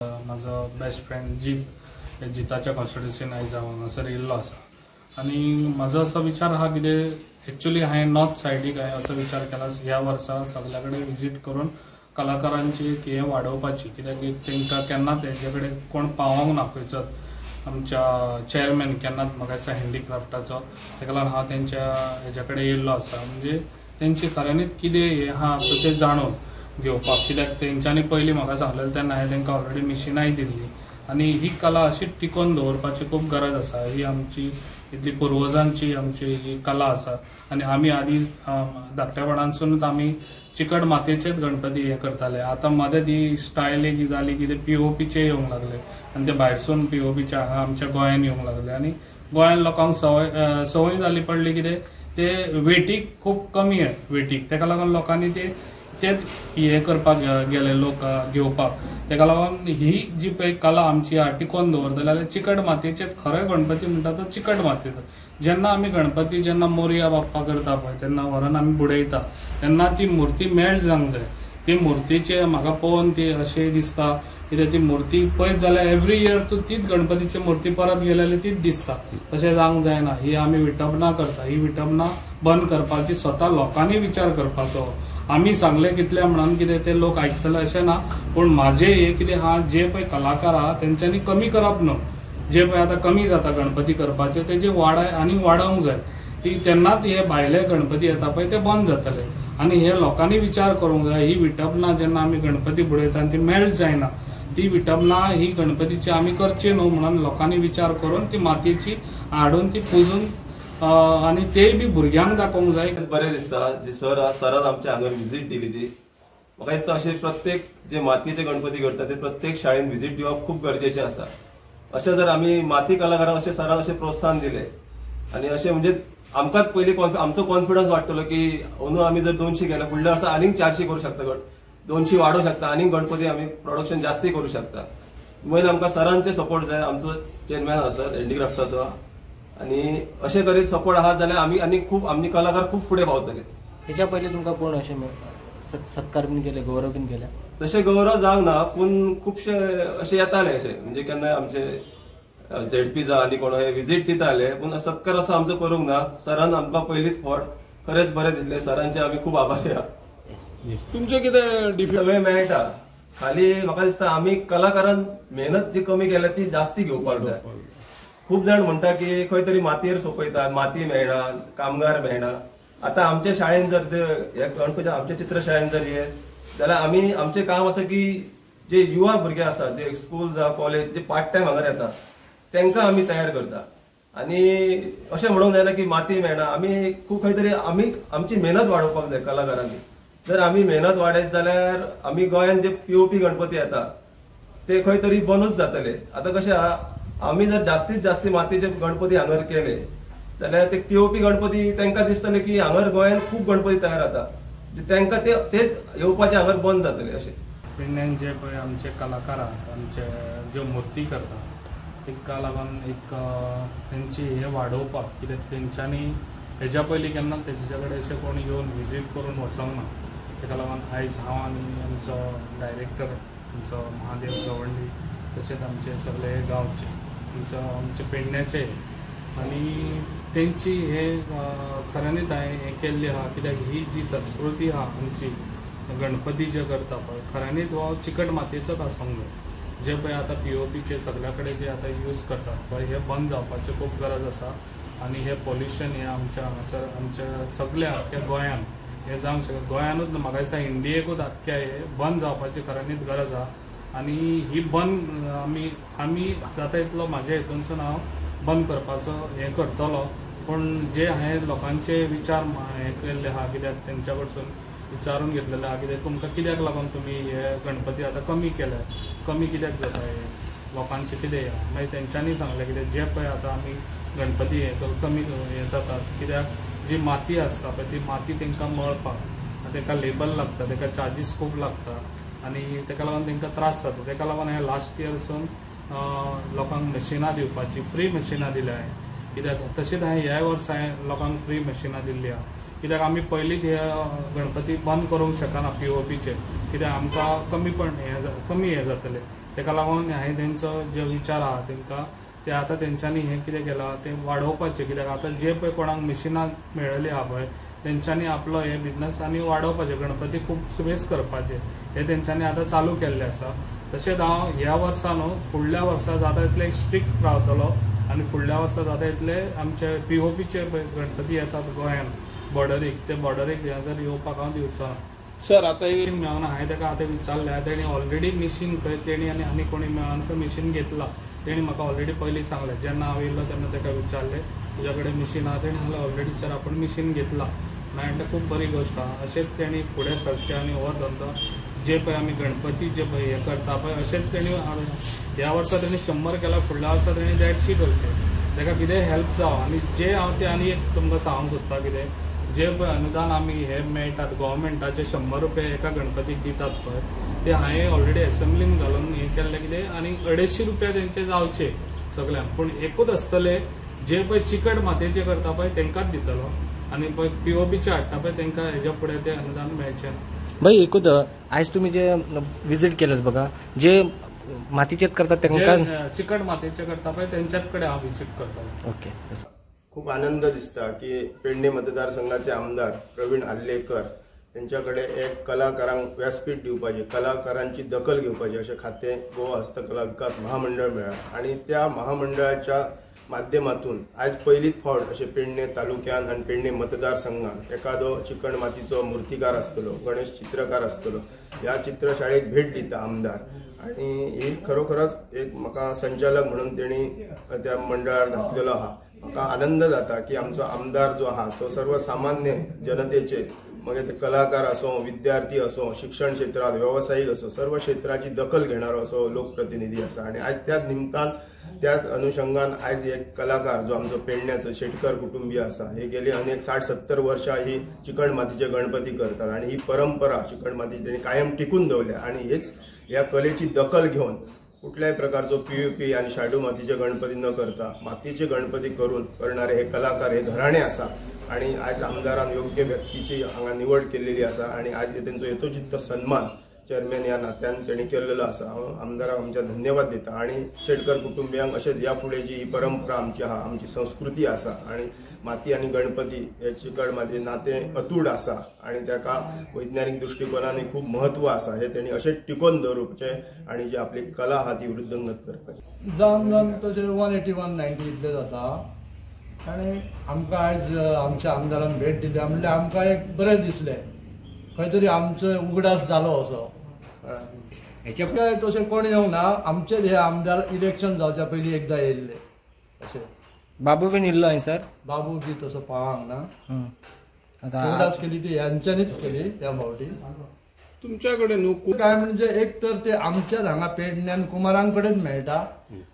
म्हाजो best friend जीत, जिताच्या कॉन्स्टिट्युन्सीन आयज हांव हांगासर येयल्लो आसा आनी म्हाजो असो विचार आहा कितें एक्चुअली हांवें नॉर्थ सायडीक हांवें असो विचार केला ह्या वर्सा सगल्या कडेन विजीट करून कलाकारांची एक हें वाडोवपाची, कित्याक तांकां केन्नाच तेंचे कडेन कोण पावोंक ना खंयचोच आमच्या चेअरमॅन केन्नाच म्हाका दिसता हँडीक्राफ्टाचो, ताका लागून हांव तेंच्या हेज्या कडेन येयल्लो आसा. म्हणजे तेंची खऱ्यांनीच कितें हें आहा तें जाणून घेवपाक, कित्याक तेंच्यांनी पयलीं म्हाका सांगलेलें तेन्ना हांवें तांकां ऑलरेडी मिशिनांय दिल्ली आनी ही कला अशी टिकोवन दवरपाची खूब गरज आसा. ही आमची इतली पुर्वजांची आमची ही कला आसा आनी आमी आदी धाकटेपणानसूनच आमी चिकट मातयेचेच गणपती हे करताले. आतां मदें ती स्टायल एक जाली की ते पीओपीचे येवंक लागले आनी ते भायरसून पीओपीचे हांगा आमच्या गोंयान येवंक लागले आनी गोंयान लोकांक संवय संवय जाली पडली कितें ते वेटीक खूब कमी वेटीक, ताका लागून लोकांनी ते तेच हे करपाक गेले लोक घेवपाक. ताका लागून ही जी पळय कला आमची आहा टिकोवन दवरतले जाल्यार चिकट मातयेचेच खरे गणपती म्हणटा तो चिकट मातयेचो. जेन्ना आमी गणपती जेन्ना मोरया बाप्पा करता पळय तेन्ना व्हरून आमी बुडयता तेन्ना ती मुर्ती मेल्ट जावंक जाय. ती मुर्तीचे म्हाका पळोवन ती अशें दिसता कित्याक ती मुर्ती पळयत जाल्यार एवरी इयर तूं तीच गणपतीची मुर्ती परत गेली जाल्यार तीच दिसता. तशें जावंक जायना. ही आमी विटंबना करता, ही विटंबना बंद करपाची स्वता लोकांनी विचार करपाचो. आमी सांगले कितले म्हणून कितें ते लोक आयकतले अशें ना, पूण म्हाजें हें कितें आहा जे पळय कलाकार आहा तेंच्यांनी कमी करप न्हू, जे पळय आतां कमी जाता गणपती करपाचे तेजे वाडाय आनी वाडोवंक जाय ती, तेन्नाच हे भायले गणपती येता पळय ते बंद जातले. आनी हे लोकांनी विचार करूंक जाय. ही विटंबना जेन्ना आमी गणपती बुडयता आनी ती मेल्ट जायना ती विटंबना ही गणपतीची आमी करची न्हू म्हणून लोकांनी विचार करून ती मातयेची हाडून ती पुजून आनी तेय बी भुरग्यांक दाखोवंक जाय. बरें दिसता जे सर सरान आमच्या हांगा विजीट दिली ती म्हाका दिसता अशें प्रत्येक जे मातयेचे गणपती करता ते प्रत्येक शाळेन विजीट दिवप खूब गरजेचें आसा. अशें जर आमी माती कलाकारांक अशें सरान अशें प्रोत्साहन दिलें आनी अशें म्हणजे आमकांच पयलीं आमचो कॉन्फिडन्स वाडटलो की अंदू आमी जर 200 केल्या फुडल्या वर्सा आनीक 400 करूं शकता, 200 वाडोवंक शकता, आनीक गणपती आमी प्रोडक्शन जास्ती करूं शकता. मेन आमकां सरांचे सपोर्ट जाय, आमचो चेअरमॅन आसा सर हँडीक्राफ्टाचो, आनी अशें करीत सपोर्ट आहा जाल्यार आमी आनी खूब आमचे कलाकार खूब फुडें पावतले. हेच्या पयलीं तुमकां कोण अशें सत्कार बीन केले, गौरव बीन केले? तशें गौरव जावंक ना, पूण खुबशे अशें येताले अशें म्हणजे केन्ना आमचे झेडपी जावं आनी कोण विजीट दिताले, पूण सत्कार असो आमचो करूंक ना. सरान आमकां पयलीच फावट खरेंच बरें दिसलें, सरांचे आमी खूब आभारी आहा. तुमचें कितें सगळें मेळटा, खाली म्हाका दिसता आमी कलाकारान मेहनत जी कमी केल्या ती जास्ती घेवपाक जाय. खूब जाण म्हणटा की खंय तरी मातयेर सोंपयतात, माती मेळना, कामगार मेळना. आतां आमच्या शाळेन जर ते गणपती आमच्या चित्रशाळेन जर येत जाल्यार आमी आमचें काम आसा की जे युवा भुरगे आसा जे स्कूल जावं कॉलेज जे पार्ट टायम हांगा येता तांकां आमी तयार करता. आनी अशें म्हणूंक जायना की माती मेळना, आमी खूब खंय तरी आमी आमची मेहनत वाडोवपाक जाय कलाकारांनी. जर आमी मेहनत वाडयत जाल्यार आमी गोंयांत जे पीओपी गणपती येता ते खंय तरी बंदूच जातले. आतां कशें आहा आमी जर जास्तीत जास्ती मातयेचे गणपती हांगर केले जाल्यार ते पीओपी गणपती तांकां दिसतले की हांगर गोंयांत खूब गणपती तयार जाता, तांकां तेच येवपाचे हांगर बंद जातले. अशें पेडण्यान जे पळय आमचे कलाकार आहात आमचे ज्यो मुर्ती करतात तांकां लागून एक तेंची हें वाडोवपाक, कित्याक तेंच्यांनी हेज्या पयलीं केन्ना तेंच्या कडेन अशें कोण येवन विजीट करून वचोंक ना. ताका लागून आयज हांव आनी आमचो डायरेक्टर आमचो महादेव गवंडी तशेंच आमचे सगळे गांवचे आमचो आमचे पेडण्याचे आनी तेंची हे खऱ्यांनीच हांवें हें केल्लें आहा, कित्याक ही जी संस्कृती आहा आमची गणपती जे करता पळय खऱ्यांनीच हो चिकट मातयेचोच आसूंक जाय. जे पळय आतां पीओपीचे सगल्या कडेन जे आतां यूज करतात पळय हे बंद जावपाची खूब गरज आसा. आनी हे पोल्युशन हें आमच्या हांगासर आमच्या सगल्या आख्ख्या गोंयान हें जावंक शकता, गोंयानूच न्हू म्हाका दिसता इंडियेकूच आख्ख्या हें बंद जावपाची खऱ्यांनीच गरज आहा. आनी ही बंद आमी आमी जाता इतलो म्हाज्या हितूनसून हांव बंद करपाचो हें करतलो, पूण जे हांवें लोकांचे विचार हें केल्ले आहा कित्याक तेंच्या कडसून विचारून घेतलेलें आहा कित्याक तुमकां कित्याक लागून तुमी हे गणपती आतां कमी केले, कमी कित्याक जाता हे लोकांचें कितें हें, मागीर तेंच्यांनी सांगलें कित्याक जे पळय आतां आमी गणपती हे कमी हें जातात कित्याक जी माती आसता पळय ती माती तांकां मळपाक तांकां लेबल लागता, तांकां चार्जीस खूब लागता आनी ताका लागून तांकां त्रास जाता. ताका लागून हांवें लास्ट इयरसून लोकांक मशिनां दिवपाची फ्री मशिनां दिल्या हांवें, कित्याक तशेंच हांवें ह्याय वर्सा हांवें लोकांक फ्री मशिनां दिल्ली आहा, कित्याक आमी पयलींच हे गणपती बंद करूंक शकना पीओपीचे, कित्याक आमकां कमी पण हें कमी हें जातलें. तेका लागून हांवें तेंचो जे विचार आहा तेंकां ते आतां तेंच्यांनी हें कितें केलां तें वाडोवपाचें, कित्याक आतां जे पळय कोणाक मिशिनां मेळ्ळेली आहा पळय तेंच्यांनी आपलो हे बिजनस आनी वाडोवपाचें, गणपती खूब सुबेज करपाचें हें तेंच्यांनी आतां चालू केल्लें आसा. तशेंच हांव ह्या वर्सा न्हू फुडल्या वर्सा जाता तितले स्ट्रिक्ट रावतलो आनी फुडल्या वर्सा जाता तितले आमचे पीओपीचे गणपती येतात गोंयांत बॉर्डरीक, ते बॉर्डरीक हांगासर येवपाक हांव दिवचो ना. सर आतां मिशीन मेळना, हांवें ताका आतां विचारलें, तेणी ऑलरेडी मिशीन खंय तेणी आनी आनी कोणी मेळना खंय मिशीन घेतलां, तेणी म्हाका ऑलरेडी पयलीं सांगलें. जेन्ना हांव येयल्लो तेन्ना ताका विचारलें तुज्या कडेन मिशीन आहा, तेणी सांगलें ऑलरेडी सर आपूण मिशीन घेतलां. म्हणल्यार खूब बरी गोश्ट आहा. अशेंच तेणी फुडें सरचें आनी हो धंदो जे पळय आमी गणपती जे पळय हे करता पळय अशेंच तेणी ह्या वर्सा तेणी 100 केला, फुडल्या वर्सा तेणी 150 करचें, ताका कितेंय हेल्प जावं. आनी जे हांव ते आनी एक तुमकां सांगूंक सोदता कितें, जे पळय अनुदान आमी हे मेळटात गव्हर्मेंटाचे 100 रुपया एका गणपतीक दितात पळय, ते हांवें ऑलरेडी एसेंब्लीन घालून हें केल्लें कितें आनी 250 रुपया तेंचे जावचे सगळ्यांक, पूण एकूच आसतलें जे पळय चिकट मातयेचे करता पळय तेंकांच दितलो आनी पळय पीओपीचे हाडटा पळय तेंकां हेज्या फुडें तें अनुदान मेळचें ना. भाई एकूच आयज तुमी जे विजीट केलें बघा, जे मातीचेच करतात तेंकां, चिकट मातयेचे करता पळय तेंच्याच कडेन हांव विजीट करतलो. ओके, खूप आनंद दिसता की पेडणे मतदारसंघाचे आमदार प्रवीण आर्लेकर त्यांच्याकडे एक कलाकारांक व्यासपीठ दिवपाचे, कलाकारांची दखल घेवपाची अशें खातें गोवा हस्तकला विकास महामंडळ मेळ्ळां आनी त्या महामंडळाच्या माध्यमातून आयज पयलीच फावट अशें पेडणे तालुक्यान आनी पेडणे मतदारसंघान एखादो चिकण मातीचो मुर्तीकार आसतलो, गणेश चित्रकार आसतलो, ह्या चित्रशाळेक भेट दिता आमदार आनी ही खरोखरच एक म्हाका संचालक म्हणून तेणी त्या मंडळार घातलेलो आहा. म्हाका आनंद जाता की आमचो आमदार जो आहा तो सर्वसामान्य जनतेचे, मगीर ते कलाकार असो, विद्यार्थी असो, शिक्षण क्षेत्रांत वेवसायीक असो, सर्व क्षेत्राची दखल घेणारो असो लोकप्रतिनिधी आसा आनी आयज त्या निमतान त्याच अनुशंगान आयज एक कलाकार जो आमचो पेडण्याचो शेटकर कुटुंबीय आसा, हे गेली अनेक 60-70 वर्षां ही चिकण मातीचे गणपती करतात आनी ही परंपरा चिकण मातीची तेणी कायम टिकून दवरल्या आनी हेच ह्या कलेची दखल घेवन कुठल्याही प्रकारचो पीयूपी आणि शाडू मातीचे गणपती न करता मातीचे गणपती करून करणारे हे कलाकार हे घराणे आसा आणि आज आमदारान योग्य व्यक्तीची हांगा निवड केलेली आसा आणि आज तेंचो यथोचित सन्मान चेअरमॅन ह्या नात्यान तेणी केल्लो आसा. हांव आमदाराक आमच्या धन्यवाद दिता आणि शेटकर कुटुंबियांक अशेंच ह्या फुडें जी ही परंपरा आमची आहा, आमची संस्कृती आसा आणि माती आनी गणपती हे चिकट माती नातें अतूट आसा आणि ताका वैज्ञानिक दृश्टिकोनान खूब म्हत्व आसा, हे तेणी अशेंच टिकोवन दवरुचें आनी जी आपली कला आहा ती वृद्धंगत करपाची. जावन जावन तशें 180 190 इतलें जाता आनी आमकां आयज आमच्या आमदारान भेट दिल्या म्हणल्यार आमकां एक बरें दिसलें, खंय तरी आमचो उगडास जालो असो. काय तशें कोण येवंक ना, आमचेच हे आमदार इलेक्शन जावच्या पयलीं एकदां येयल्ले अशें. बाबू बीन येयल्लो हय सर? बाबू बी तसो पावंक ना, उगडास केली ती ह्यांच्यानीच केली त्या फावटी. तुमच्या कडेन न्हू काय म्हणजे एक तर ते आमच्याच हांगा पेडण्यान कुमारांकडेच मेळटा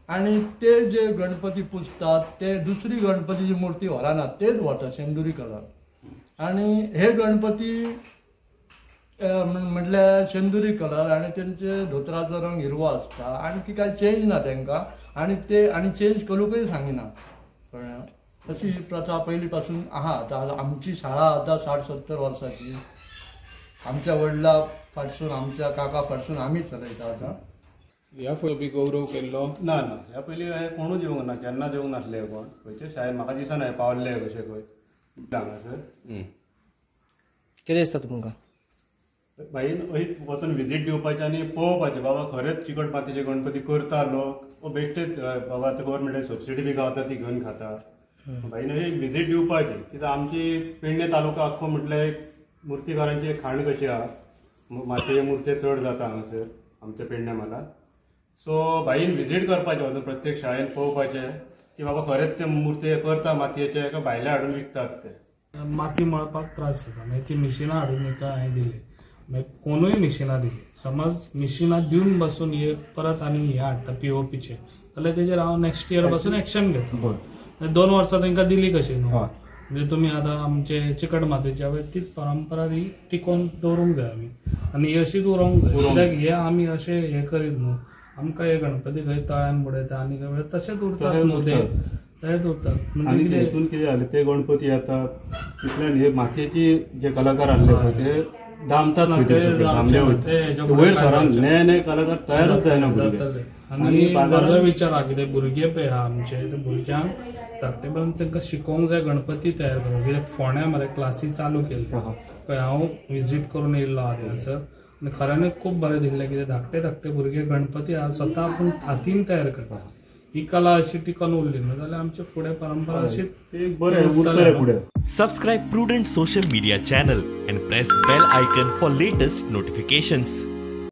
आनी ते जे गणपती पुजतात ते दुसरी गणपतीची मूर्ती व्हरनात, तेच व्हरतात शेंदुरी कलर. आनी हे गणपती म्हटल्यार शेंदुरी कलर आनी तेंचे धोतराचो रंग हिरवो आसता, आणखी काय चेंज ना तेंकां आनी ते आनी चेंज करूंकय सांगिना. कळ्ळें? अशी ही प्रथा पयलीं पासून आहा. आतां आमची शाळा आतां 60-70 वर्सांची, आमच्या वडला फाटसून आमच्या काका फाटसून आमी चलयता आतां. ह्या पयलीं गौरव केल्लो ना ना, ह्या पयलीं हांवें कोणूच येवंक ना, केन्नाच येवंक नासले कोण खंयचे शाळेन, म्हाका दिसना पावल्ले कशें खंय हांगासर. कितें दिसता तुमकां भाईन अशीच वचून विजीट दिवपाचें आनी पळोवपाचें बाबा खरेंच चिकट मातयेचे गणपती करता लोक, बेश्टेच बाबा आतां गव्हर्मेंटान सबसिडी बी गावता ती घेवन खाता. भाईन अशी एक विजीट दिवपाची, कित्याक आमची पेडणे तालुका आख्खो म्हटल्यार एक मुर्तीकारांची एक खाण कशी आहा, मातयेचे मुर्ती चड जाता हांगासर आमच्या पेडणे म्हालांत. सो भाईन विजीट करपाचें वचून प्रत्येक शाळेन पळोवपाचें की बाबा खरेंच ते मुर्ती करता मातयेचे काय भायले हाडून विकतात ते. माती मळपाक त्रास जाता, मागीर ती मिशिनां हाडून एका हांवें दिली, मागीर कोणूय मिशिनां दिली, समज मिशिनां दिवन बसून हे परत आनी हे हाडटा पीओपीचे जाल्यार तेजेर हांव नेक्स्ट इयर पासून एक्शन घेतलो. 2 वर्सां तांकां दिली कशी न्हू, म्हणजे तुमी आतां आमचे चिकट मातयेची हांवें तीच परंपरा ती टिकोवन दवरूंक जाय आमी आनी अशीच उरोंक जाय, कित्याक हे आमी अशें हें करीत न्हू, आमकां हे गणपती खंय तळ्यान बुडयता आनी खंय तशेंच उरतात न्हू ते, तशेंच उरतात. म्हणजे हितून कितें जालें, ते गणपती येतात तितल्यान हे मातयेची जे कलाकार आहले पळय ते दामतात दामले वयर सरान नये नये कलाकार तयारूच जायना भुरगे. आनी म्हाजो विचार आहा कितें भुरगे पळय आहा आमचे ते भुरग्यांक धाकटेपणान तांकां शिकोवंक जाय गणपती तयार करूंक. कित्याक फोंड्या मरे क्लासी चालू केल्ल्यो पळय, हांव विजीट करून येयल्लो आहा थंयसर आनी खऱ्यांनीच खूब बरें दिसलें कितें धाकटे धाकटे भुरगे गणपती आहा स्वता आपूण हातीन तयार करता. ही कला अशी टिकून उरली न्हू जाल्यार आमचे फुडें परंपरा अशीच बरें उरतलें फुडें. Subscribe Prudent social media channel and press bell icon for latest notifications.